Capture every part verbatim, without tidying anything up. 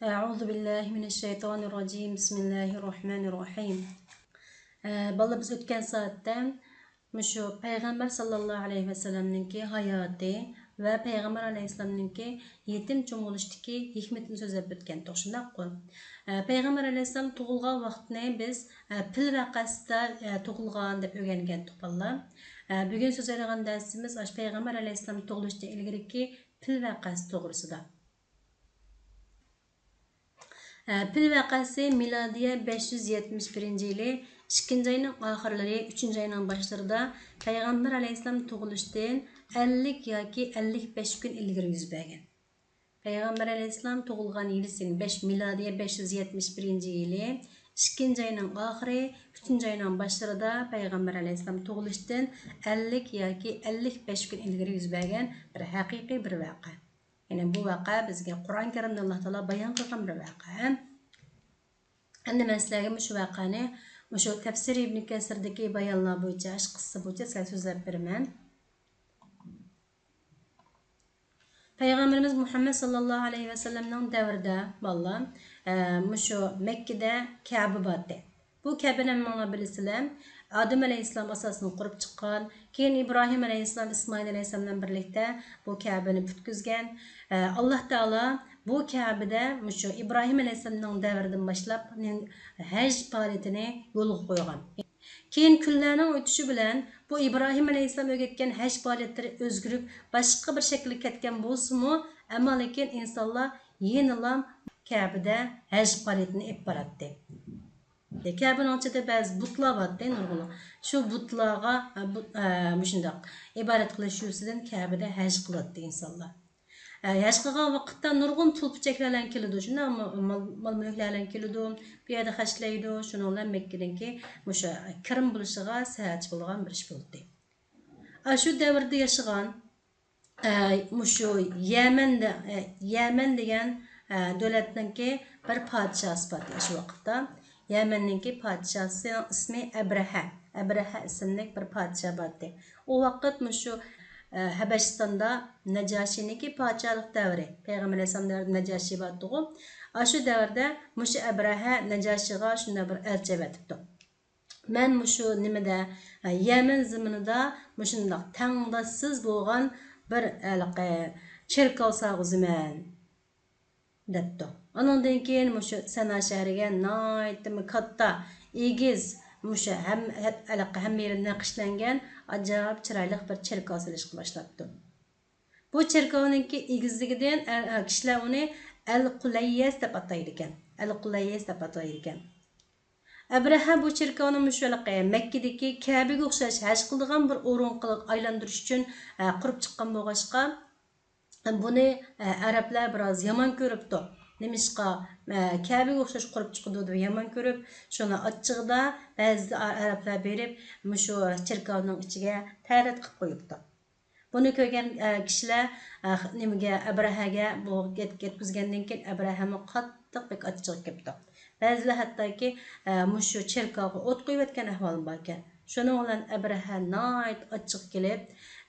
أعوذ بالله من الشيطان الرجيم. بسم الله الرحمن الرحيم. ئە، بالىلار، بىز ئۆتكەن سائەتتە مۇشۇ پەيغەمبەر ساللاللاھۇ ئەلەيھى ۋەسەللەمنىڭكى ھاياتى ۋە پەيغەمبەر ئەلەيھىسسالامنىڭكى يېتىم چوڭ بولۇشتىكى ھېكمىتىنى سۆزلەپ ئۆتكەنتۇق، شۇنداققۇ؟ ئە، پەيغەمبەر ئەلەيھىسسالام تۇغۇلغان ۋاقتىنى بىز، ئە، پىل ۋەقەسىدە، ئە، تۇغۇلغان دەپ ئۆگەنگەنتۇق، بالىلار. ئە، بۈگۈن سۆزلەيدىغان دەرسىمىز ئاشۇ پەيغەمبەر ئەلەيھىسسالام تۇغۇلۇشتىن ئىلگىرىكى پىل ۋەقەسى توغرىسىدا. ئە، پىل ۋەقەسى مىلادىيە بەش يۈز يەتمىش بىرىنچى يىلى ئىككىنچى ئاينىڭ ئاخىرلىرى، ئۈچىنچى ئاينىڭ باشلىرىدا پەيغەمبەر ئەلەيھىسسالام تۇغۇلۇشتىن ئەللىك ياكى ئەللىك بەش كۈن ئىلگىرى يۈز بەرگەن. پەيغەمبەر ئەلەيھىسسالام تۇغۇلغان يىلى سىن بەش، مىلادىيە بەش يۈز يەتمىش بىرىنچى يىلى ئىككىنچى ئاينىڭ ئاخىرى، ئۈچىنچى ئاينىڭ باشلىرىدا پەيغەمبەر ئەلەيھىسسالام تۇغۇلۇشتىن ئەللىك ياكى ئەللىك بەش كۈن ئىلگىرى يۈز بەرگەن بىر ھەقىقىي بىر ۋەقە. يەنى بۇ ۋەقە بىزگە قۇرئان كەرىمدە ئاللا تائالا بايان قىلغان بىر ۋەقە. ئەمدى مەن سىلەرگە مۇشۇ ۋەقەنى مۇشۇ تەپسىر ئىبنى كەسىردىكى بايانلار بويىچە، ئاشۇ قىسسە بويىچە سىلەرگە سۆزلەپ بېرىمەن. پەيغەمبىرىمىز مۇھەممەد ساللاللاھۇ ئەلەيھى ۋەسەللەمنىڭ دەۋرىدە، بالىلار، ئە، مۇشۇ مەككىدە كەبە بارتى. بۇ كەبىنى ھەممىڭلار بىلىسىلەر. ئادەم ئەلەيھىسسالام ئاساسىنى قۇرۇپ چىققان، كېيىن ئىبراھىم ئەلەيھىسسالام، ئىسمائىل ئەلەيھىسسالام بىلەن بىرلىكتە بۇ كەبىنى پۈتكۈزگەن. ئە، ئاللا تائالا بۇ كەبىدە مۇشۇ ئىبراھىم ئەلەيھىسسالامنىڭ دەۋرىدىن باشلاپ ھەج پائالىيىتىنى يولغا قويغان. كېيىن كۈنلەرنىڭ ئۆتۈشى بىلەن بۇ ئىبراھىم ئەلەيھىسسالام ئۆگەتكەن ھەج پائالىيەتلىرى ئۆزگىرىپ، باشقا بىر شەكىلگە كەتكەن بولسىمۇ، ئەمما لېكىن ئىنسانلار يەنىلا كەبىدە ھەج پائالىيىتىنى ئېلىپ باراتتى. كەبىنىڭ ئىچىدە بەزى بۇتلار بارتتى، نۇرغۇنلىغان. شۇ بۇتلارغا، ئە، بۇت-، ئە، مۇشۇنداق ئىبادەت قىلىش يۈزىسىدىن كەبىدە ھەج قىلاتتى ئىنسانلار. ئە، ھەج قىلغان ۋاقىتتا نۇرغۇن تۇلپا چەكلەر بىلەن كېلىدۇ، شۇنداقمۇ؟ مال، مال-مۈلۈكلەر بىلەن كېلىدۇ، بۇ يەردە خەجلەيدۇ، شۇنىڭ بىلەن مەككىدىكى مۇشۇ كىرىم بولۇشىغا سەۋەبچى بولغان بىر ئىش بولدى. ئاشۇ دەۋردە ياشىغان، ئە، مۇشۇ يەمەندە، ئە، يەمەن دېگەن، ئە، دۆلەتنىڭكى بىر پادىشاھى بار ئىدى شۇ ۋاقىتتا. يەمەننىڭكى پادىشاھىنىڭ ئىسمى ئەبرەھە. ئەبرەھە ئىسىملىك بىر پادىشاھ بار ئىدى. ئۇ ۋاقىت مۇشۇ، ئە، ھەبەشىستاندا نەجاشىنىڭكى پادىشاھلىق دەۋرى، پەيغەمبەر ئەلەيھىسسالام دەۋرىدە نەجاشى بار ئىدىغۇ. ئاشۇ دەۋردە مۇشۇ ئەبرەھە نەجاشىغا شۇنداق بىر ئەلچى ئەۋەتىپتۇ. مەن مۇشۇ نېمىدە، يەمەن زېمىنىدا مۇشۇنداق تەڭداشسىز بولغان بىر ھېلىقى چېركاۋ سالغۇزىمەن، دەپتۇ. ئانىڭدىن كېيىن مۇشۇ سەنا شەھىرىگە ناھايىتىمۇ كاتتا، ئېگىز، مۇشۇ ھەم-، ھەم-، ھېلىقى ھەممە يېرى نەقىشلەنگەن ئاجايىپ چىرايلىق بىر چېركاۋ سېلىشقا باشلاپتۇ. بۇ چېركاۋنىڭكى ئېگىزلىكىدىن، ئە، ئە، كىشىلەر ئۇنى ئەل قۇلەييەس دەپ ئاتايدىكەن. ئەل قۇلەييەس دەپ ئاتايدىكەن. ئەبرەھە بۇ چېركاۋنى مۇشۇ ھېلىقى مەككىدىكى كەبىگە ئوخشاش ھەج قىلىدىغان بىر ئورۇنغا ئايلاندۇرۇش ئۈچۈن، ئە، قۇرۇپ چىققان بولغاچقا، بۇنى، ئە، ئەرەبلەر بىراز يامان كۆرۈپتۇ. نېمىشقا، ئە، كەبىگە ئوخشاش قۇرۇپ چىقىدۇ دەپ يامان كۆرۈپ، شۇنىڭ ئاچچىقىدا بەزى ئەرەبلەر بېرىپ مۇشۇ چېركاۋنىڭ ئىچىگە تەرەت قىلىپ قويۇپتۇ. بۇنى كۆرگەن، ئە، كىشىلەر، ئە، نېمىگە، ئەبرەھەگە بۇ گەپ يەتكۈزگەندىن كېيىن، ئەبرەھەمۇ قاتتىق بەك ئاچچىقى كېلىپتۇ. بەزىلەر ھەتتاكى، ئە، مۇشۇ چېركاۋغا ئوت قويۇۋەتكەن ئەھۋالمۇ باركەن. شۇنىڭ بىلەن ئەبرەھە ناھايىتى ئاچچىقى كېلىپ،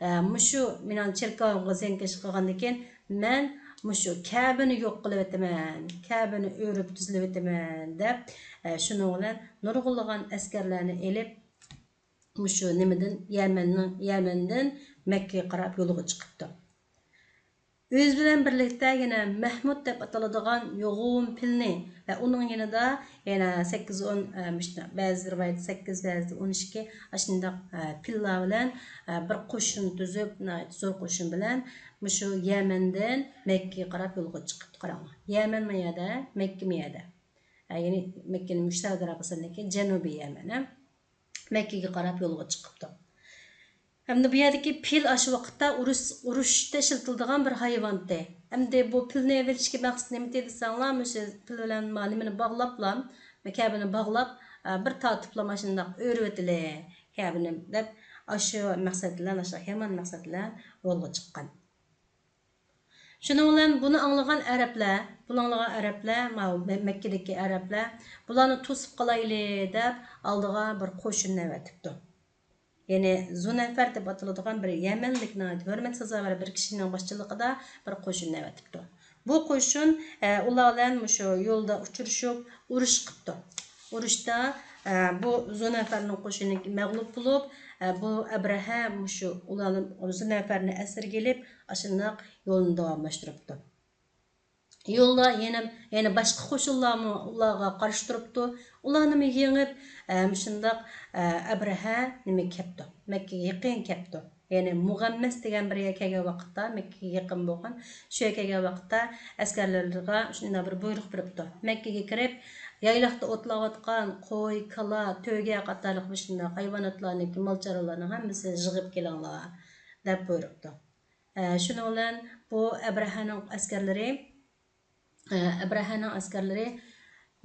ئە، مۇشۇ مېنىڭ چېركاۋىمغا زىيانكەشلىك قىلغاندىن كېيىن، مەن مۇشۇ كەبىنى يوق قىلىۋېتىمەن، كەبىنى ئۆرۈپ تۈزلىۋېتىمەن، دەپ، ئە، شۇنىڭ بىلەن نۇرغۇنلىغان ئەسكەرلەرنى ئېلىپ، مۇشۇ نېمىدىن، يەمەننىڭ، يەمەندىن مەككىگە قاراپ يولغا چىقىپتۇ. ئۆزى بىلەن بىرلىكتە يەنە مەھمۇد دەپ ئاتىلىدىغان يوغان پىلنى ۋە ئۇنىڭ يېنىدا يەنە سەككىز، ئون، ئە، مۇشۇنداق، بەزى رىۋايەتتە سەككىز، بەزىدە ئون ئىككى، ئاشۇنداق، ئە، پىللار بىلەن، ئە، بىر قوشۇن تۈزۈپ، ناھايىتى زور قوشۇن بىلەن مۇشۇ يەمەندىن مەككىگە قاراپ يولغا چىقىپتۇ. قاراڭلار، يەمەن مۇ يەردە، مەككە مۇ يەردە. ئە، يەنى مەككىنىڭ مۇشۇ سەئۇدى ئارابىستانىدىكى جەنۇبىي يەمەن، ھە. مەككىگە قاراپ يولغا چىقىپتۇ. ئەمدى بۇ يەردىكى پىل ئاشۇ ۋاقىتتا ئۇرۇش، ئۇرۇشتا ئىشلىتىلىدىغان بىر ھايۋانتى. ئەمدى بۇ پىلنى ئېلىۋېلىشتىكى مەقسىتى نېمىتى دېسەڭلار، مۇشۇ پىل بىلەن ما نېمىنى باغلاپلا، كەبىنى باغلاپ، ئە، بىر تارتىپلا ماشۇنداق ئۆرۈۋېتىلى كەبىنى دەپ، ئاشۇ مەقسەت بىلەن، ئاشۇ يامان مەقسەت بىلەن يولغا چىققان. شۇنىڭ بىلەن بۇنى ئاڭلىغان ئەرەبلەر، بۇنى ئاڭلىغان ئەرەبلەر، ماۋۇ مە-، مەككىدىكى ئەرەبلەر، بۇلارنى توسۇپ قالايلى دەپ، ئالدىغا بىر قوشۇننى ئەۋەتىپتۇ. يەنى زۇنەفەر دەپ ئاتىلىدىغان بىر يەمەنلىك ناھايىتى ھۆرمەت سازاۋەر بىر كىشىنىڭ باشچىلىقىدا بىر قوشۇننى ئەۋەتىپتۇ. بۇ قوشۇن، ئە، ئۇلار بىلەن مۇشۇ يولدا ئۇچرىشىپ، ئۇرۇش قىپتۇ. ئۇرۇشتا، ئە، بۇ زۇنەفەرنىڭ قوشۇنى مەغلۇپ بولۇپ، ئە، بۇ ئەبرەھە مۇشۇ ئۇلارنى، زۇنەفەرنى ئەسىرگە ئېلىپ، ئاشۇنداق يولىنى داۋاملاشتۇرۇپتۇ. يولدا يەنە، يەنە باشقا قوشۇنلارمۇ ئۇلارغا قارشى تۇرۇپتۇ. ئۇلارنىمۇ يېڭىپ، ئە، مۇشۇنداق، ئە، ئەبرەھە نېمە كەپتۇ، مەككىگە يېقىن كەپتۇ. يەنى مۇغەممەس دېگەن بىر يەرگە كەلگەن ۋاقىتتا، مەككىگە يېقىن بولغان شۇ يەرگە كەلگەن ۋاقىتتا ئەسكەرلىرىغا شۇنداق بىر بۇيرۇق بېرىپتۇ. مەككىگە كىرىپ، يايلاقتا ئوتلاۋاتقان قوي، كالا، تۆگە قاتارلىق مۇشۇنداق ھايۋاناتلارنىڭكى، مال-چارۋىلارنىڭ ھەممىسىنى يىغىپ كېلىڭلار، دەپ بۇيرۇپتۇ. ئە، شۇنىڭ بىلەن بۇ ئەبرەھەنىڭ ئەسكەرلىرى، ئە، ئەبرەھەنىڭ ئەسكەرلىرى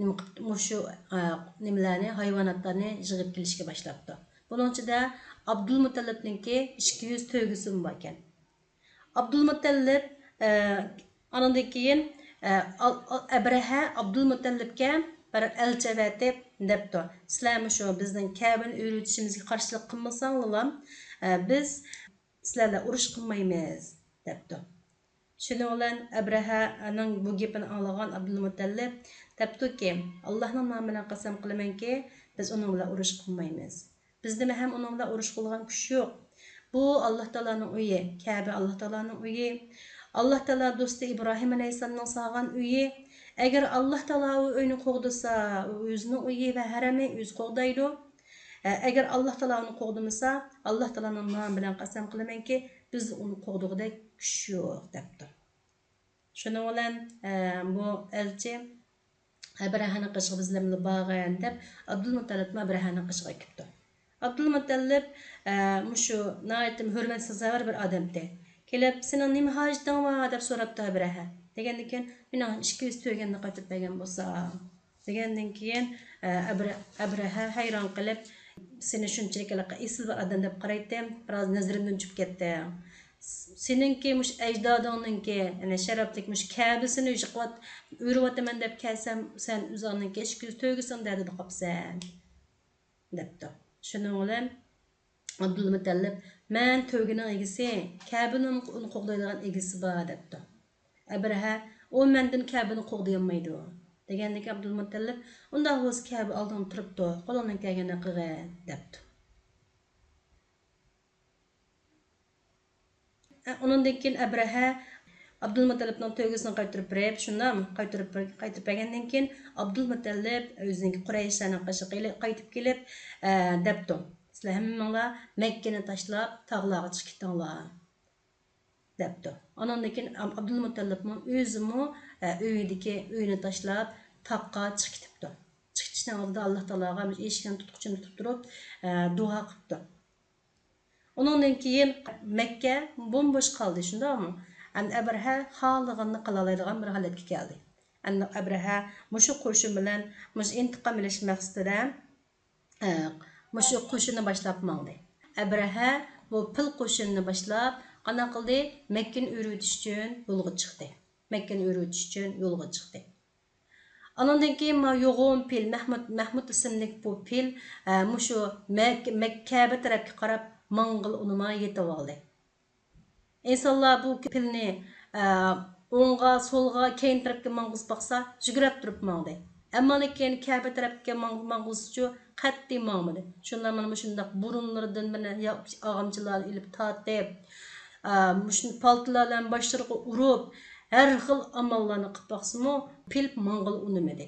نېمە قىپتۇ؟ مۇشۇ، ئە، نېمىلەرنى، ھايۋاناتلارنى يىغىپ كېلىشكە باشلاپتۇ. بۇنىڭ ئىچىدە ئابدۇلمۇتەللىپنىڭكى ئىككى يۈز تۆگىسىمۇ باركەن. ئابدۇلمۇتەللىپ، ئە، ئانىڭدىن كېيىن، ئە، ئال-، ئال-، ئەبرەھە ئابدۇلمۇتەللىپكە بىر ئەلچى ئەۋەتىپ دەپتۇ، سىلەر مۇشۇ بىزنىڭ كەبىنى ئۆرۈۋېتىشىمىزگە قارشىلىق قىلمىساڭلارلا، ئە، بىز سىلەر بىلەن ئۇرۇش قىلمايمىز، دەپتۇ. شۇنىڭ بىلەن ئەبرەھەنىڭ بۇ گېپىنى ئاڭلىغان ئابدۇلمۇتەللىپ دەپتۇكى، ئاللاھنىڭ نامى بىلەن قەسەم قىلىمەنكى، بىز ئۇنىڭ بىلەن ئۇرۇش قىلمايمىز. بىزدىمۇ ھەم ئۇنىڭ بىلەن ئۇرۇش قىلىدىغان كۈچ يوق. بۇ ئاللاھ تائالانىڭ ئۆيى، كەبە ئاللاھ تائالانىڭ ئۆيى. ئاللاھ تائالا دوستى ئىبراھىم ئەلەيھىسسالامنىڭ سالغان ئۆيى. ئەگەر ئاللاھ تائالا ئۇ ئۆينى قوغدىسا، ئۇ ئۆزىنىڭ ئۆيى ۋە ھەرەمى ئۆزى قوغدايدۇ. ئە، ئەگەر ئاللاھ تائالا ئۇنى قوغدىمىسا، ئاللاھ تائالانىڭ نامى بىلەن قەسەم قىلىمەنكى، بىز ئۇنى قوغدىغۇدەك كۈچ يوق، دەپتۇ. شۇنىڭ بىلەن، ئە، بۇ ئەلچى ئەبرەھەنىڭ قېشىغا بىز بىلەن بىللە بارغىن، دەپ، ئابدۇلمۇتەللىپمۇ ئەبرەھەنىڭ قېشىغا كېپتۇ. ئابدۇلمۇتەللىپ، ئە، مۇشۇ ناھايىتى ھۆرمەتكە سازاۋەر بىر ئادەمتى. كېلىپ، سېنىڭ نېمە ھاجىتىڭ بار؟ دەپ سوراپتۇ ئەبرەھە. دېگەندىن كېيىن، مېنىڭ ئىككى يۈز تۆگەمنى قايتۇرۇپ بەرگەن بولسا. دېگەندىن كېيىن، ئە، ئەبرە-، ئەبرەھە ھەيران قېلىپ، سېنى شۇنچىلىك ھېلىقى ئېسىل بىر ئادەم دەپ قارايتتىم، بىراز نەزىرىمدىن چۈشۈپ كەتتىڭ. سېنىڭكى مۇشۇ ئەجدادىڭنىڭكى، يەنى شەرەپلىك مۇشۇ كەبىسىنى يىقىۋات-، ئۆرۈۋاتىمەن دەپ كەلسەم، سەن ئۆزۈڭنىڭكى ئىككى يۈز تۆگىسىنىڭ دەردىدە قاپسەن، دەپتۇ. شۇنىڭ بىلەن ئابدۇلمۇتەللىپ، مەن تۆگىنىڭ ئىگىسى، كەبىنىڭ ئۇنى قوغدايدىغان ئىگىسى بار، دەپتۇ. ئەبرەھە، ئۇ مەندىن كەبىنى قوغدىيالمايدۇ، دېگەندىكىن ئابدۇلمۇتەللىپ، ئۇنداق بولسا كەبە ئالدىڭدا تۇرۇپتۇ، قولۇڭدىن كەلگەننى قىلغىن، دەپتۇ. ئۇنىڭدىن كېيىن ئەبرەھە ئابدۇلمۇتەللىپنىڭ تۆگىسىنى قايتۇرۇپ بېرىپ، شۇنداقمۇ؟ قايتۇرۇپ بېر-، قايتۇرۇپ بەرگەندىن كېيىن، ئابدۇلمۇتەللىپ ئۆزىنىڭكى قۇرەيشلەرنىڭ قېشىغا قايتىپ كېلىپ، ئە، دەپتۇ، سىلەر ھەممىڭلار مەككىنى تاشلاپ، تاغلارغا چىقىپ كېتىڭلار، دەپتۇ. ئانىڭدىن كېيىن ئاب-، ئابدۇلمۇتەللىپمۇ ئۆزىمۇ، ئە، ئۆيىدىكى، ئۆيىنى تاشلاپ، تاغقا چىقىپ كېتىپتۇ. چىقىپ كېتىشنىڭ ئالدىدا ئاللاھ تائالاغا ئېشىكنىڭ تۇتقۇچىنى تۇتۇپ تۇرۇپ، ئە، دۇئا قىپتۇ. ئۇنىڭدىن كېيىن مەككە بومبوش قالدى، شۇنداقمۇ؟ ئەمدى ئەبرەھە خالىغىنىنى قىلالايدىغان بىر ھالەتكە كەلدى. ئەمدى ئەبرەھە مۇشۇ قوشۇن بىلەن مۇشۇ ئىنتىقام ئېلىش مەقسىتىدە، ئە، مۇشۇ قوشۇننى باشلاپ ماڭدى. ئەبرەھە بۇ پىل قوشۇنىنى باشلاپ، قانداق قىلدى؟ مەككىنى ئۆرۈۋېتىش ئۈچۈن يولغا چىقتى. مەككىنى ئۆرۈۋېتىش ئۈچۈن يولغا چىقتى. ئانىڭدىن كېيىن مانا يوغان پىل، مەھمۇد، مەھمۇد ئىسىملىك بۇ پىل، ئە، مۇشۇ مەك-، مەك-، كەبە تەرەپكە قاراپ ماڭغىلى ئۇنىماي يېتىۋالدى. ئىنسانلار بۇ پىلنى، ئە، ئوڭغا، سولغا، كەينى تەرەپكە ماڭغۇزۇپ باقسا، يۈگۈرۈپ تۇرۇپ ماڭدى. ئەمما لېكىن كەبە تەرەپكە ماڭ-، ماڭغۇزۇشچۇ قەتئىي ماڭمىدى. شۇنداق مانا مۇشۇنداق بۇرۇنلىرىدىن مانا يا-، ئاغامچىلارنى ئېلىپ تارتىپ، ئە، مۇشۇ پالتىلار بىلەن باشلىرىغا ئۇرۇپ، ھەر خىل ئاماللارنى قىلىپ باقسىمۇ، پىل ماڭغىلى ئۇنىمىدى.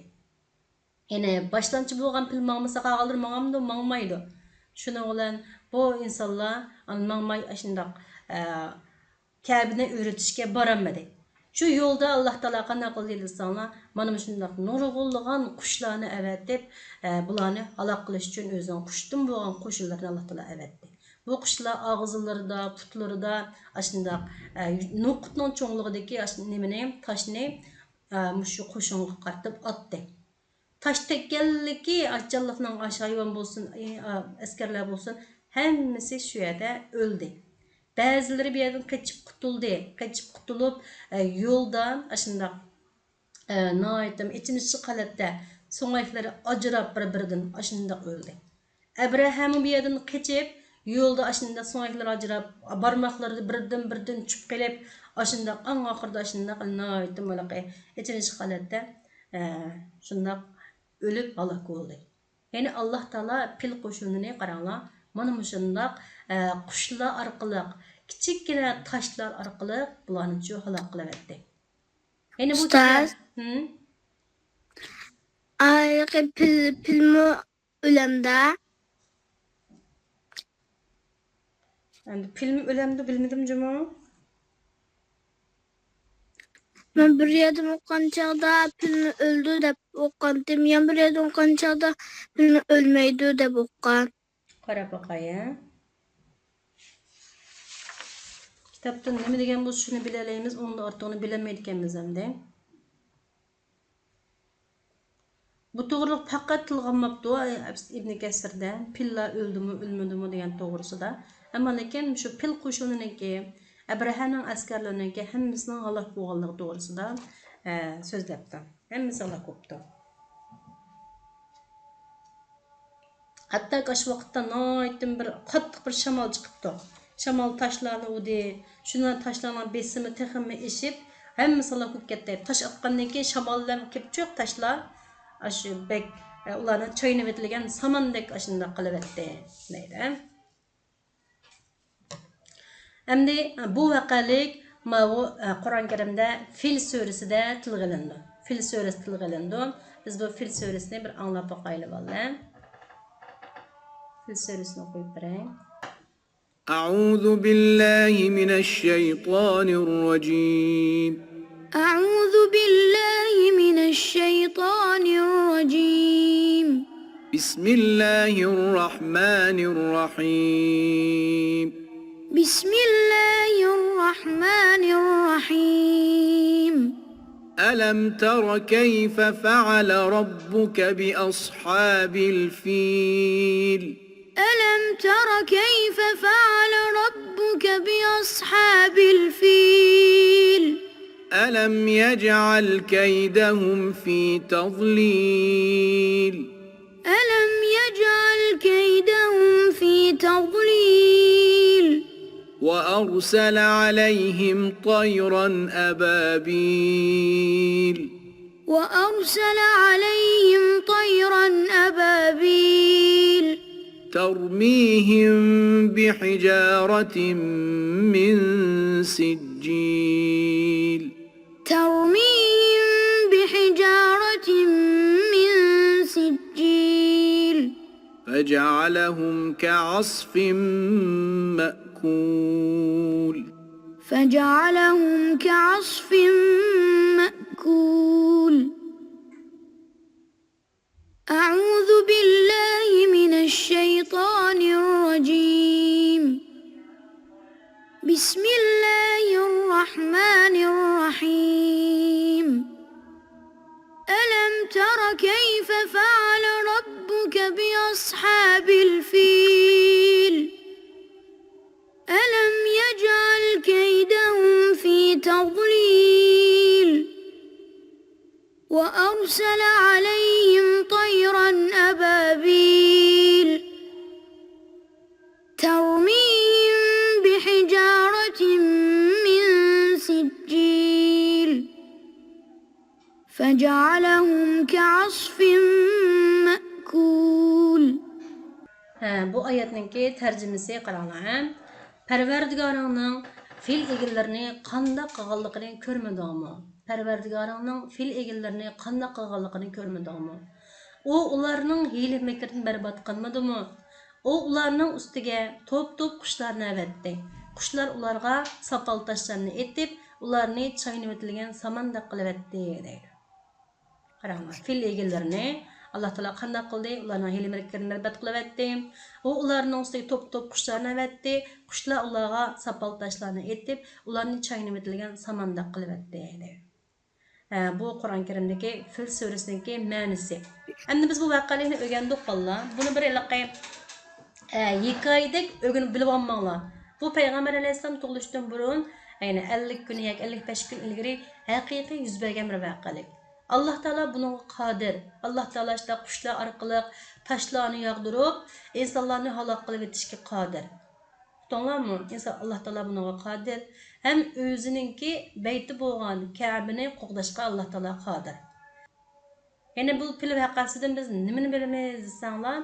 يەنى باشلامچى بولغان پىل ماڭمىسا، قالغانلىرى ماڭامدۇ؟ ماڭمايدۇ. شۇنىڭ بىلەن بۇ ئىنسانلار ماڭماي ئاشۇنداق، ئە، كەبىنى ئۆرۈتۈشكە بارالمىدى. شۇ يولدا ئاللاھ تائالا قانداق قىلدى دېسەڭلار، مانا مۇشۇنداق نۇرغۇنلىغان قۇشلارنى ئەۋەتىپ، ئە، بۇلارنى ھالاك قىلىش ئۈچۈن ئۆزىنىڭ قۇشتىن بولغان قوشۇنلىرىنى ئاللاھ تائالا ئەۋەتتى. بۇ قۇشلار ئاغزىلىرىدا، پۇتلىرىدا ئاشۇنداق، ئە، نوقۇتنىڭ چوڭلۇقىدىكى ئاشۇ نېمىنى، تاشنى، ئە، مۇشۇ قوشۇنغا قارىتىپ ئاتتى. تاش تەگكەنلىكى ئاچچانلىقنىڭ ئاشۇ ھايۋان بولسۇن، ئى، ئا، ئەسكەرلەر بولسۇن، ھەممىسى شۇ يەردە ئۆلدى. بەزىلىرى بۇ يەردىن قېچىپ قۇتۇلدى. قېچىپ قۇتۇلۇپ، ئە، يولدا ئاشۇنداق، ئە، ناھايىتى ئېچىنىشلىق ھالەتتە سۆڭەكلىرى ئاجراپ بىر-بىرىدىن ئاشۇنداق ئۆلدى. ئەبرەھەمۇ بۇ يەردىن قېچىپ، يولدا ئاشۇنداق سۆڭەكلىرى ئاجراپ، بارماقلىرى بىردىن-بىردىن چۈشۈپ قېلىپ، ئاشۇنداق ئەڭ ئاخىرىدا ئاشۇنداق ناھايىتى ھېلىقى ئېچىنىشلىق ھالەتتە، ئە، شۇنداق ئۆلۈپ ھالاك بولدى. يەنى ئاللاھ تائالا پىل قوشۇنىنى قاراڭلار، مانا مۇشۇنداق، ئە، قۇشلار ئارقىلىق، كىچىككىنە تاشلار ئارقىلىق بۇلارنىچۇ ھالاك قىلىۋەتتى. يەنى بۇ ئۇستاز، ھىم؟ ھېلىقى پىل، پىلمۇ ئۆلەمدۇ؟ ئەمدى پىلمۇ ئۆلەمدۇ بىلمىدىم جۇمۇ. مەن بىر يەردىن ئوقۇغان چاغدا پىلنى ئۆلىدۇ دەپ ئوقۇغانتىم. يەنە بىر يەردىن ئوقۇغان چاغدا پىلنى ئۆلمەيدۇ دەپ ئوقۇغان. قاراپ باقاي، ھە. كىتابتا نېمە دېگەن بولسا شۇنى بىلەلەيمىز، ئۇنىڭدىن ئارتۇقىنى بىلەلمەيدىكەنمىز ئەمدى. بۇ توغرىلىق پەقەت تىلغا ئالماپتۇ ئىبنى كەسىردە، پىللار ئۆلدىمۇ، ئۆلمىدىمۇ دېگەن توغرىسىدا. ئەمما لېكىن شۇ پىل قوشۇنىنىڭكى، ئەبرەھەنىڭ ئەسكەرلىرىنىڭكى ھەممىسىنىڭ ھالاك بولغانلىقى توغرىسىدا، ئە، سۆزلەپتۇ. ھەممىسى ھالاك بوپتۇ. ھەتتاكى ئاشۇ ۋاقىتتا ناھايىتى بىر قاتتىق بىر شامال چىقىپتۇ. شامال تاشلارنى ئۇردى. شۇنداق تاشلارنىڭ بېسىمى تېخىمۇ ئېشىپ، ھەممىسى ھالاك بولۇپ كەتتى. تاش ئاتقاندىن كېيىن شامال بىلەن كېپچۇق تاشلار ئاشۇ بەك، ئە، ئۇلارنى چاينىۋېتىلگەن ساماندەك ئاشۇنداق قىلىۋەتتى، دەيدۇ. ئەمدى بۇ ۋەقەلىك ماۋۇ، ئە، قۇرئان كەرىمدە فىل سۈرىسىدە تىلغا ئېلىنىدۇ. فىل سۈرىسى تىلغا ئېلىنىدۇ. بىز بۇ فىل سۈرىسىنى بىر ئاڭلاپ باقايلى، بالىلار. فىل سۈرىسىنى ئوقۇپ بېرەي. أعوذ بالله من الشيطان الرجيم. أعوذ بالله من الشيطان الرجيم. بسم الله الرحمن الرحيم. بسم الله الرحمن الرحيم. ألم تر كيف فعل ربك بأصحاب الفيل؟ ألم تر كيف فعل ربك بأصحاب الفيل؟ ألم يجعل كيدهم في تضليل؟ ألم يجعل كيدهم في تضليل؟ وأرسل عليهم طيرا أبابيل. وأرسل عليهم طيرا أبابيل. ترميهم بحجارة من سجيل. ترميهم بحجارة من سجيل. فجعلهم كعصف مأكول. فجعلهم كعصف مأكول. أعوذ بالله من الشيطان الرجيم. بسم الله الرحمن الرحيم. ألم تر كيف فعل ربك بأصحاب الفيل؟ ألم يجعل كيدهم في تضليل؟ وأرسل عليهم طيرا أبابيل. ترميهم بحجارة من سجيل. فجعلهم كعصف مأكول. ھە، بۇ ئايەتنىڭكى تەرجىمىسى قاراڭلار، ھە. پەرۋەردىگارىڭنىڭ فىل ئېگىلىرىنى قانداق قىلغانلىقىنى كۆرمىدىڭمۇ؟ پەرۋەردىگارىڭنىڭ فىل ئېگىلىرىنى قانداق قىلغانلىقىنى كۆرمىدىڭمۇ؟ ئۇ ئۇلارنىڭ ھىيلە-مىكرىنى بەربات قىلمىدىمۇ؟ ئۇ ئۇلارنىڭ ئۈستىگە توپ-توپ قۇشلارنى ئەۋەتتى. قۇشلار ئۇلارغا ساپال تاشلارنى ئېتىپ، ئۇلارنى چاينىۋېتىلگەن ساماندەك قىلىۋەتتى، دەيدۇ. قاراڭلار، فىل ئېگىلىرىنى ئاللا تائالا قانداق قىلدى؟ ئۇلارنىڭ ھىيلە-مىكرىنى بەربات قىلىۋەتتى. ئۇ ئۇلارنىڭ ئۈستىگە توپ-توپ قۇشلارنى ئەۋەتتى. قۇشلار ئۇلارغا ساپال تاشلارنى ئېتىپ، ئۇلارنى چاينىۋېتىلگەن ساماندەك قىلىۋەتتى، دەيدۇ. ھە، بۇ قۇرئان كەرىمدىكى فىل سۈرىسىنىڭكى مەنىسى. ئەمدى بىز بۇ ۋەقەلىكنى ئۆگەندۇق، بالىلار. بۇنى بىر ھېلىقى، ئە، ھېكايىدەك ئۆگىنىپ بىلىۋالماڭلار. بۇ پەيغەمبەر ئەلەيھىسسالام تۇغۇلۇشتىن بۇرۇن، يەنى ئەللىك كۈن ياكى ئەللىك بەش كۈن ئىلگىرى ھەقىقىي يۈز بەرگەن بىر ۋەقەلىك. ئاللا تائالا بۇنىڭغا قادىر. ئاللا تائالا شۇنداق قۇشلار ئارقىلىق تاشلارنى ياغدۇرۇپ، ئىنسانلارنى ھالاك قىلىۋېتىشكە قادىر. كۆردۈڭلارمۇ؟ ئىنسان، ئاللا تائالا بۇنىڭغا قادىر. ھەم ئۆزىنىڭكى بەيتى بولغان كەبىنى قوغداشقا ئاللا تائالا قادىر. يەنى بۇ پىل ۋەقەسىدىن بىز نېمىنى بىلىمىز دېسەڭلار،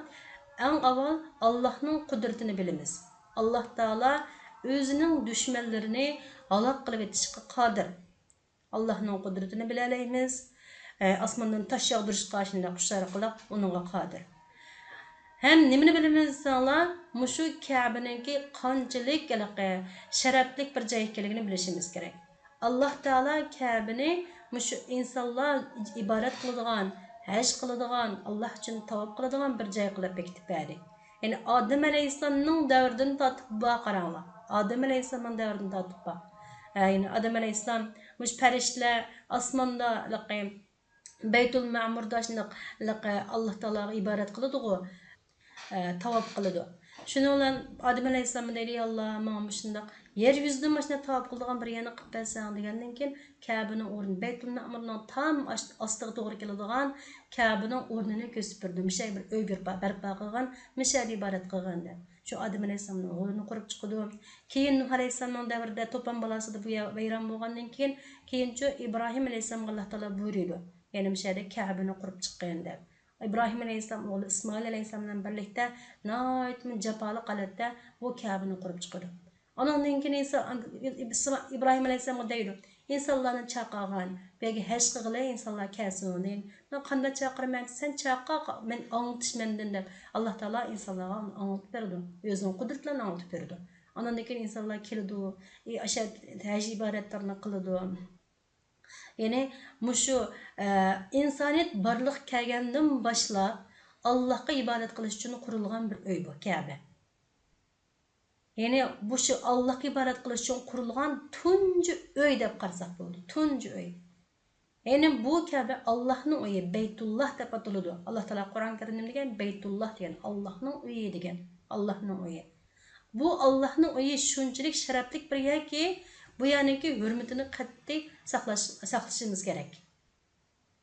ئەڭ ئاۋۋال ئاللاھنىڭ قۇدرىتىنى بىلىمىز. ئاللا تائالا ئۆزىنىڭ دۈشمەنلىرىنى ھالاك قىلىۋېتىشقا قادىر. ئاللاھنىڭ قۇدرىتىنى بىلەلەيمىز. ئە، ئاسماندىن تاش ياغدۇرۇشقا شۇنداق ئۇچۇر ئارقىلىق ئۇنىڭغا قادىر. ھەم نېمىنى بىلىمىز دېسەڭلار، مۇشۇ كەبىنىڭكى قانچىلىك ھېلىقى شەرەپلىك بىر جاي ئىكەنلىكىنى بىلىشىمىز كېرەك. ئاللا تائالا كەبىنى مۇشۇ ئىنسانلار ئىبادەت قىلىدىغان، ھەج قىلىدىغان، ئاللا ئۈچۈن تاۋاپ قىلىدىغان بىر جاي قىلىپ بېكىتىپ بەردى. يەنى ئادەم ئەلەيھىسسالامنىڭ دەۋرىدىن تارتىپ بار، قاراڭلار. ئادەم ئەلەيھىسسالامنىڭ دەۋرىدىن تارتىپ بار. ئە، يەنى ئادەم ئەلەيھىسسالام مۇشۇ پەرىشتىلەر ئاسماندا ھېلىقى بەيتۇل مەمۇردا شۇنداق ھېلىقى ئاللا تائالاغا ئىبادەت قىلىدىغۇ، ئە، تاۋاپ قىلىدۇ. شۇنىڭ بىلەن ئادەم ئەلەيھىسسالام دەيدۇ: «يا ئاللا، ماڭا مۇشۇنداق يەر يۈزىدىن ماشۇنداق تاۋاپ قىلىدىغان بىر يەرنى قىلىپ بەرسەڭ» دېگەندىن كېيىن، كەبىنىڭ ئورنى، بەيتۇل مەمۇرنىڭ تام ئاش-، ئاستىغا توغرا كېلىدىغان كەبىنىڭ ئورنىنى كۆرسىتىپ بېرىدۇ. مۇشۇ يەرگە بىر ئۆي بېرىپ بەرپا قىلغىن، مۇشۇ يەردە ئىبادەت قىلغىن دەپ. شۇ ئادەم ئەلەيھىسسالامنىڭ ئورنى قۇرۇپ چىقىدۇ. كېيىن نۇھ ئەلەيھىسسالامنىڭ دەۋرىدە توپان بالاسىدا بۇ يەر ۋەيران بولغاندىن كېيىن، كېيىنچۇ ئىبراھىم ئەلەيھىسسالامغا ئاللا تائالا بۇيرۇيدۇ، يەنە مۇشۇ يەردە كەبىنى قۇرۇپ چىققىن دەپ. ئىبراھىم ئەلەيھىسسالام ئوغلى ئىسمائىل ئەلەيھىسسالام بىلەن بىرلىكتە ناھايىتىمۇ جاپالىق ھالەتتە بۇ كەبىنى قۇرۇپ چىقىدۇ. ئانىڭدىن كېيىن ئىنسان، ئىبراھىم ئەلەيھىسسالامغا دەيدۇ: «ئىنسانلارنى چاقىرغىن، بۇ يەرگە ھەج قىلغىلى، ئىنسانلار كەلسۇن» دېگەن. «مەن قانداق چاقىرىمەن؟» «سەن چاقىر، مەن ئاڭلىتىش مەندىن» دەپ، ئاللا تائالا ئىنسانلارغا ئۇنى ئاڭلىتىپ بېرىدۇ. ئۆزىنىڭ قۇدرىتى بىلەن ئاڭلىتىپ بېرىدۇ. ئانىڭدىن كېيىن ئىنسانلار كېلىدۇ، ئاشۇ ھەج ئىبادەتلىرىنى قىلىدۇ. يەنى مۇشۇ، ئە، ئىنسانىيەت بارلىققا كەلگەندىن باشلاپ، ئاللاھقا ئىبادەت قىلىش ئۈچۈن قۇرۇلغان بىر ئۆي بۇ كەبە. يەنى مۇشۇ ئاللاھقا ئىبادەت قىلىش ئۈچۈن قۇرۇلغان تۇنجى ئۆي دەپ قارىساق بولىدۇ. تۇنجى ئۆي. يەنى بۇ كەبە ئاللاھنىڭ ئۆيى، بەيتۇللاھ دەپ ئاتىلىدۇ. ئاللا تائالا قۇرئان كەرىمدە نېمە دېگەن؟ بەيتۇللاھ دېگەن، ئاللاھنىڭ ئۆيى دېگەن. ئاللاھنىڭ ئۆيى. بۇ ئاللاھنىڭ ئۆيى شۇنچىلىك شەرەپلىك بىر يەركى، بۇ يەرنىڭكى ھۆرمىتىنى قەتئىي ساقلاش، ساقلىشىمىز كېرەك.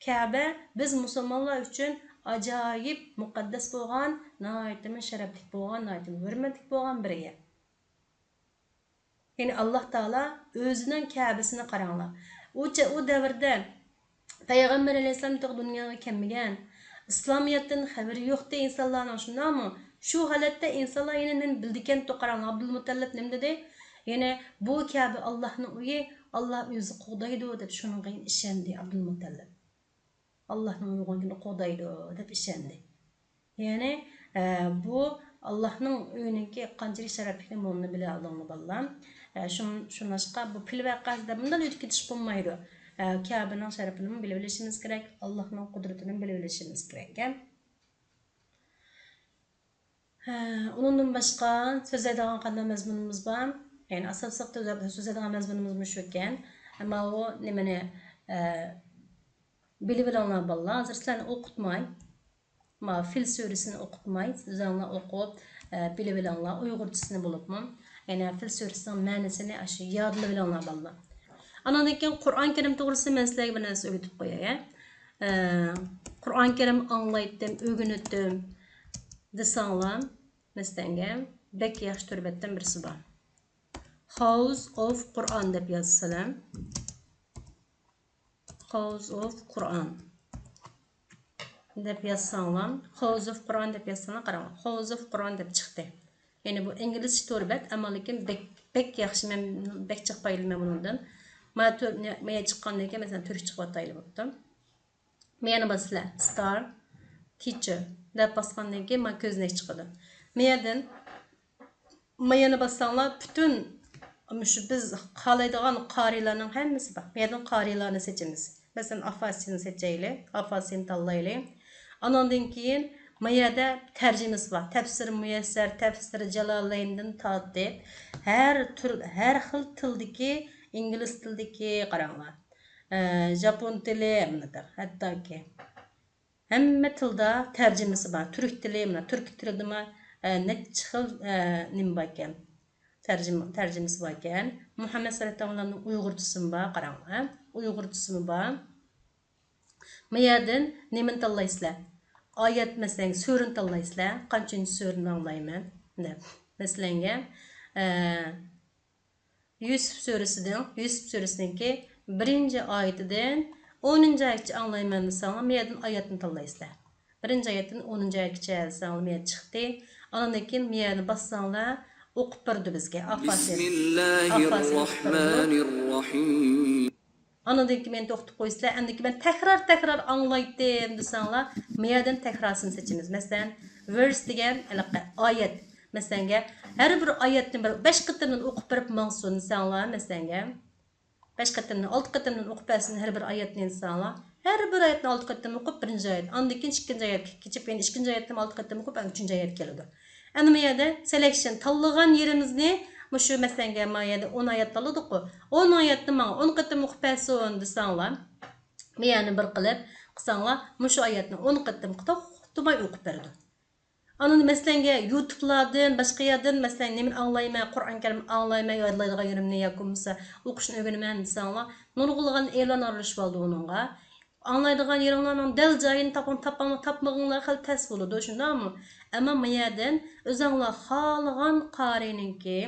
كەبە بىز مۇسۇلمانلار ئۈچۈن ئاجايىپ مۇقەددەس بولغان، ناھايىتىمۇ شەرەپلىك بولغان، ناھايىتىمۇ ھۆرمەتلىك بولغان بىر يەر. يەنى ئاللا تائالا ئۆزىنىڭ كەبىسىنى قاراڭلار. ئۇ چە-، ئۇ دەۋردە پەيغەمبەر ئەلەيھىسسالام تېخى دۇنياغا كەلمىگەن، ئىسلامىيەتتىن خەۋىرى يوقتى ئىنسانلارنىڭ، شۇنداقمۇ؟ شۇ ھالەتتە ئىنسانلار يەنە نېمە بىلىدىكەن؟ قاراڭلار، ئابدۇلمۇتەللىپ نېمە دېدى؟ يەنى بۇ كەبە ئاللانىڭ ئۆيى، ئاللا ئۆزى قوغدايدۇ دەپ شۇنىڭغا يەنە ئىشەندى ئابدۇلمۇتەللىپ. ئاللانىڭ ئۆيى قوغدايدۇ دەپ ئىشەندى. يەنى، ئە، بۇ ئاللانىڭ ئۆيىنىڭكى قانچىلىك شەرەپلىكىنى مۇندىن بىلىۋالدىڭلار بالىلار. ئە، شۇ-، شۇنداشقا بۇ پىل ۋەقەسىدە مۇنداق ئۆتۈپ كېتىش بولمايدۇ. ئە، كەبىنىڭ شەرىپىنىمۇ بىلىۋېلىشىمىز كېرەك، ئاللانىڭ قۇدرىتىنىمۇ بىلىۋېلىشىمىز كېرەك. ھە، ئۇنىڭدىن باشقا سۆزلەيدىغان قانداق مەزمۇنىمىز بار؟ يەنى ئاساسلىق سۆزلەيدىغان مەزمۇنىمىز مۇشۇ ئىكەن. ئەمما ئۇ نېمىنى، ئە، بىلىۋېلىڭلار بالىلار. ھازىر سىلەرنى ئوقۇتماي، ما، فىل سۈرىسىنى ئوقۇتماي، ئۆزۈڭلار ئوقۇپ، ئە، بىلىۋېلىڭلار. ئۇيغۇرچىسىنى بولۇپمۇ، يەنى فىل سۈرىسىنىڭ مەنىسىنى ئاشۇ يادلىۋېلىڭلار بالىلار. ئانىڭدىن كېيىن قۇرئان كەرىم توغرىسىدا مەن سىلەرگە بىر نەرسە ئۆگىتىپ قوياي، ھە. ئە، قۇرئان كەرىم ئاڭلايتتىم، ئۆگىنەتتىم دېسەڭلار، مەسىلەنگە، بەك ياخشى تور بەتتىن بىرسى بار. House of Quran دەپ يازسىلەر. House of Quran دەپ يازساڭلار، House of Quran دەپ يازساڭلار، قاراڭلار، House of Quran دەپ چىقتى. يەنى بۇ ئىنگلىزچە تور بەت، ئەمما لېكىن بەك، بەك ياخشى، مەن بەك جىق پايدىلىنىمەن بۇنىڭدىن. مانا تور-، مانا چىققاندىن كېيىن، مەسىلەن، تۈركچە قىلىۋاتايلى بوپتۇ. مايەنى باسىسىلەر، Star Teacher دەپ باسقاندىن كېيىن، مانا كۆزنەك چىقىدۇ. مايەدىن مايەنى باسساڭلار، پۈتۈن مۇشۇ بىز خالايدىغان قارىيلارنىڭ ھەممىسى بار. مايەدىن قارىيلارنى سېچىمىز. مەسىلەن، ئافاسىننى سېچەيلى، ئافاسىننى تاللايلى. ئانىڭدىن كېيىن مايەدە تەرجىمىسى بار. تەپسىر مۇيەسسەر، تەپسىر جالالەيندىن تارتىپ، ھەر تۈر، ھەر خىل تىلدىكى، ئىنگلىز تىلىدىكى، قاراڭلار. ئە، ژاپون تىلى، مۇنداق، ھەتتاكى ھەممە تىلدا تەرجىمىسى بار. تۈرك تىلى، مانا، تۈرك تىلىدىمۇ، ئە، نەچچە خىل، ئە، نېمە باركەن؟ تەرجىمە، تەرجىمىسى باركەن. مۇھەممەد سەللەللاھۇ ئەلەيھى ۋەسەللەمنىڭ ئۇيغۇرچىسىمۇ بار، قاراڭلار، ھە؟ ئۇيغۇرچىسىمۇ بار. ما يەردىن نېمىنى تاللايسىلەر؟ ئايەت، مەسىلەن، سۈرىنى تاللايسىلەر. قانچىنچى سۈرىنى ئاڭلايمەن دەپ. مەسىلەنگە، ئە، يۈسۈپ سۈرىسىدىن، يۈسۈپ سۈرىسىنىڭكى بىرىنچى ئايىتىدىن ئونىنچى ئايەتكىچە ئاڭلايمەن دېسەڭلار، مۇ يەردىن ئايەتنى تاللايسىلەر. بىرىنچى ئايەتتىن ئونىنچى ئايەتكىچە دېسەڭلار، مۇ يەردە چىقتى. ئاندىن كېيىن مۇ يەردىن باسساڭلار، ئوقۇپ بېرىدۇ بىزگە. ئاپاسى. بىسمىللاھىررەھمانىررەھىم. ئاندىن كېيىن مېنى توختىتىپ قويىسىلەر. ئاندىن كېيىن مەن تەكرار، تەكرار ئاڭلايتتىم دېسەڭلار، مۇ يەردىن تەكرارسىنى سېچىمىز. مەسىلەن، ۋېرس دېگەن ھېلىقى ئايەت. مەسىلەنگە، ھەر بىر ئايەتنى بىر بەش قېتىمدىن ئوقۇپ بېرىپ ماڭسۇن دېسەڭلار، مەسىلەنگە، بەش قېتىمدىن، ئالتە قېتىمدىن ئوقۇپ بەرسۇن ھەر بىر ئايەتنى دېسەڭلار، ھەر بىر ئايەتنى ئالتە قېتىم ئوقۇپ، بىرىنچى ئايەت، ئاندىن كېيىن ئىككىنچى ئايەتكە كېچىپ، يەنە ئىككىنچى ئايەتتىن ئالتە قېتىم ئوقۇپ، ئەنە ئۈچىنچى ئايەتكە كېلىدۇ. ئەنە بۇ يەردە سېلېكشن، تاللىغان يېرىمىزنى، مۇشۇ مەسىلەنگە، ما يەردە ئون ئايەت تاللىدۇققۇ، ئون ئايەتنى ماڭا ئون قېتىم ئوقۇپ بەرسۇن دېسەڭلار، بۇ يەرنى بىر قىلىپ قىلساڭلار، مۇشۇ ئايەتنى ئون قېتىم توختىماي ئوقۇپ بېرىدۇ. ئاندىن مەسىلەنگە يۇتۇبلاردىن، باشقا يەردىن، مەسىلەن، نېمىنى ئاڭلايمەن، قۇرئان كەرىم ئاڭلايمەن، يادلايدىغان يېرىمنى ياكى بولمىسا ئوقۇشنى ئۆگىنىمەن دېسەڭلار، نۇرغۇنلىغان ئېلان ئارىلىشىۋالىدۇ ئۇنىڭغا. ئاڭلايدىغان يېرىڭلارنىڭ دەل جايىنى تاپىڭ، تاپماڭ-، تاپمىغىنىڭلار خېلى تەس بولىدۇ، شۇنداقمۇ؟ ئەمما ما يەردىن ئۆزۈڭلار خالىغان قارىنىڭكى،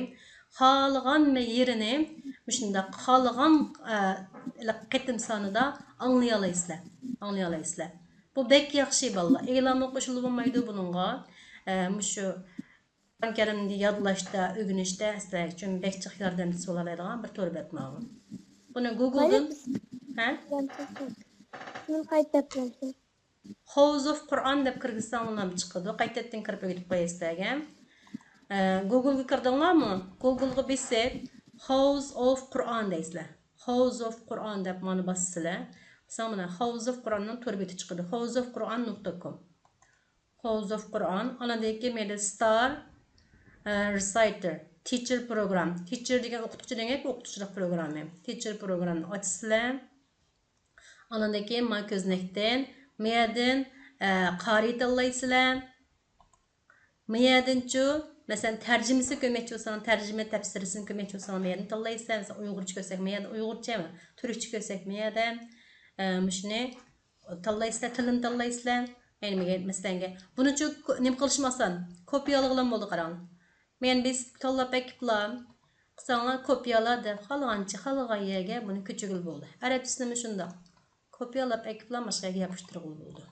خالىغان يېرىنى مۇشۇنداق خالىغان، ئە، قېتىم سانىدا ئاڭلىيالايسىلەر، ئاڭلىيالايسىلەر. بۇ بەك ياخشى، بالىلار. ئېلانمۇ قوشۇلغىلى بولمايدۇ بۇنىڭغا. ئە، مۇشۇ قۇرئان كەرىمنى يادلاشتا، ئۆگىنىشتە سىلەر ئۈچۈن بەك جىق ياردەمچىسى بولالايدىغان بىر تور بەت ماۋۇ. بۇنى گۇگلدىن، ھە؟ مەن قايتا دەپ بەرسەم. House of Quran دەپ كىرگۈزسەڭلارمۇ چىقىدۇ. قايتىدىن كىرىپ ئۆگىتىپ قوياي سىلەرگە. ئە، گۇگلغا كىردىڭلارمۇ؟ گۇگلغا بېسىپ، House of Quran دەيسىلەر. House of Quran دەپ مانا باسىسىلەر. باسساڭ مانا House of Quran نىڭ تور بېتى چىقىدۇ. House of Quran نۇقتا com. House of Quran. ئاندىن كېيىن مەيلى Star، ئە، Reciter، Teacher Program. Teacher دېگەن ئوقۇتقۇچى دېگەن گەپ، ئوقۇتقۇچىلىق پروگرامما. Teacher پروگرامنى ئاچىسىلەر. ئاندىن كېيىن ما كۆزنەكتىن، ما يەردىن، ئە، قارىي تاللايسىلەر. ما يەردىنچۇ، مەسىلەن، تەرجىمىسى كۆرمەكچى بولساڭ، تەرجىمە تەپسىرىسىنى كۆرمەكچى بولساڭ، ما يەردىن تاللايسىلەر. مەسىلەن، ئۇيغۇرچە كۆرسەك، ما يەردىن ئۇيغۇرچە، تۈركچە كۆرسەك، ما يەردىن، ئە، مۇشۇنى تاللايسىلەر، تىلىنى تاللايسىلەر. يەنى مەگە-، مەسىلەنگە، بۇنىچۇ كو-، نېمە قىلىشمۇ ئاسان. كوپىيالىغىلىمۇ بولىدۇ، قاراڭ. مەن بېسىپ تاللاپ ئەكىپلا، قىلساڭلار كوپىيالا دەپ، خالىغانچە، خالىغان يەرگە بۇنى كۆچۈرگىلى بولىدۇ. ئەرەبچىسىنىمۇ شۇنداق. كوپىيالاپ ئەكىپلا باشقا يەرگە ياپىشتۇرغىلى بولىدۇ.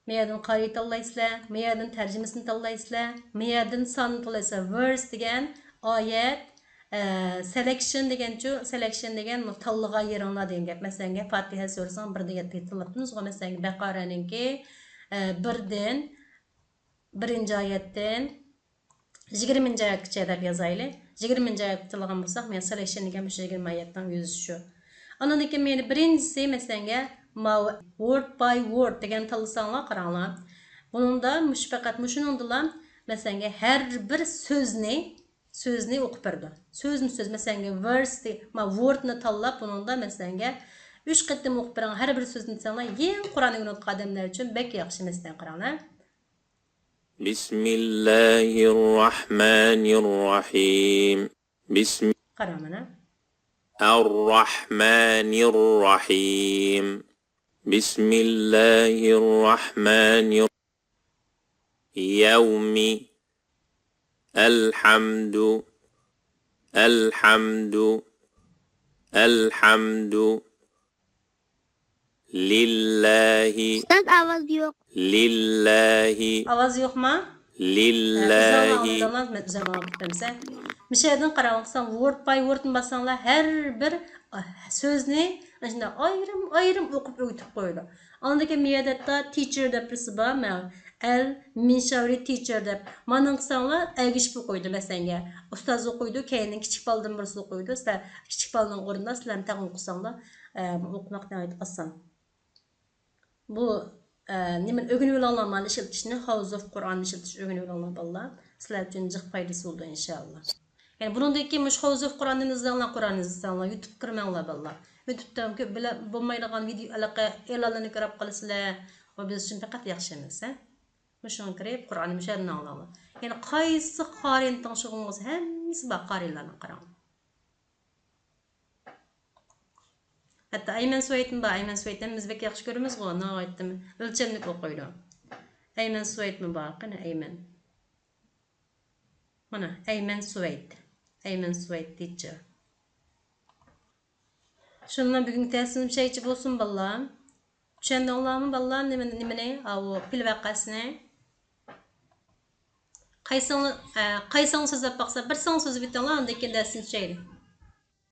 ما يەردىن قارىي تاللايسىلەر، ما يەردىن تەرجىمىسىنى تاللايسىلەر، ما يەردىن ساننى تاللايسىلەر. ۋېرس دېگەن ئايەت، ئە، سېلېكشن دېگەنچۇ، سېلېكشن دېگەن بۇ تاللىغان يېرىڭلار دېگەن گەپ. مەسىلەنگە، فاتىھە سۈرىسىنىڭ بىردىن يەتتىگىچە تاللاپتىمىزغۇ. مەسىلەنگە، بەقەرەنىڭكى، ئە، بىردىن، بىرىنچى ئايەتتىن يىگىرمىنچى ئايەتكىچە دەپ يازايلى. يىگىرمىنچى ئايەتكە تاللىغان بولساق، مەن سېلېكشن دېگەن مۇشۇ يىگىرمە ئايەتنىڭ ئۆزى شۇ. ئاندىن كېيىن مانا بىرىنچىسى، مەسىلەنگە، ماۋۇ ۋورد باي ۋورد دېگەننى تاللىساڭلار، قاراڭلار. بۇنىڭدا مۇشۇ پەقەت مۇشۇنىڭدىلا، مەسىلەنگە، ھەر بىر سۆزنى، سۆزنى ئوقۇپ بېرىدۇ. سۆزمۇ سۆز، مەسىلەنگە، ۋېرس دې-، ما، ۋوردنى تاللاپ، بۇنىڭدا، مەسىلەنگە، ئۈچ قېتىم ئوقۇپ بېرىڭ، ھەر بىر سۆزنى دېسەڭلار، يېڭى قۇرئان ئۆگىنىۋاتقان ئادەملەر ئۈچۈن بەك ياخشى، مەسىلەن، قاراڭلار. بسم الله الرحمن الرحيم. بسم قاراڭ مانا. الرحمن الرحيم. بسم الله الرحمن الر- يوم. الحمد. الحمد. الحمد. لله. ئۇستاز، ئاۋاز يوق. لله. ئاۋاز يوقما؟ لله. ئە، ئۆزۈڭلار ئاڭلايدىغان مەن ئۆزۈم ئاڭلاپ كېتەمسە. مۇشۇ يەردىن قاراۋاتساڭ، ۋورد باي ۋوردنى باسساڭلار، ھەر بىر، ئە، سۆزنى شۇنداق ئايرىم ئايرىم ئوقۇپ ئۆگىتىپ قويىدۇ. ئاندىن كېيىن مۇ يەردە تىچېر دەپ بىرسى بار، مەن ئەل مىنشاۋرى تىچېر دەپ. مانا قىلساڭلار ئەگىشىپ ئوقۇيدۇ، مەسىلەنگە. ئۇستاز ئوقۇيدۇ، كەينىدىن كىچىك بالىدىن بىرسى ئوقۇيدۇ. سىلەر كىچىك بالىنىڭ ئورنىدا سىلەرمۇ تەڭ ئوقۇساڭلار، ئە، ئوقۇماق ناھايىتى ئاسان. بۇ، ئە، نېمىنى ئۆگىنىۋېلىڭلار، مانا ئىشلىتىشنى، House of Quran ئىشلىتىشنى ئۆگىنىۋېلىڭلار، بالىلار. سىلەر ئۈچۈن جىق پايدىسى بولىدۇ، ئىنشائاللا. يەنى بۇنىڭدىن كېيىن مۇشۇ House of Quran نى ئىزدەڭلار، قۇرئان ئىزدەڭلار، يۇتۇبقا كىرمەڭلار، بالىلار. يۇتۇبتا بىلە-، بولمايدىغان ۋىدېئو، ئەلەقە ئېلانلارنى كۆرۈپ قالىسىلەر. ئۇ بىز ئۈچۈن پەقەت ياخشى ئەمەس، ھە؟ مۇشۇڭا كىرىپ، قۇرئاننى مۇشۇ يەردىن ئاڭلاڭلار. يەنى قايسى قارىينى تىڭشىغۇڭىز، ھەممىسى بار قارىيلارنى قاراڭ. ھەتتا ئەيمەن سۇۋەيتمۇ بار. ئەيمەن سۇۋەيتنى ھەممىمىز بەك ياخشى كۆرىمىزغۇ، ناھايىتى ئۆلچەملىك ئوقۇيدۇ. ئەيمەن سۇۋەيتمۇ بار، قېنى ئەيمەن. مانا، ئەيمەن سۇۋەيت. ئەيمەن سۇۋەيت تىچېر. شۇنىڭ بىلەن بۈگۈنكى دەرسىمىز مۇشۇ يەرگىچە بولسۇن، بالىلار. چۈشەندىڭلارمۇ، بالىلار، نېمىنى، نېمىنى؟ ئاۋۇ پىل ۋەقەسىنى. قايسىڭلار، ئە، قايسىڭلار سۆزلەپ باقسا، بىرسىڭلار سۆزلەپ ئۆتۈڭلار، ئاندىن كېيىن دەرسنى چۈشەيلى.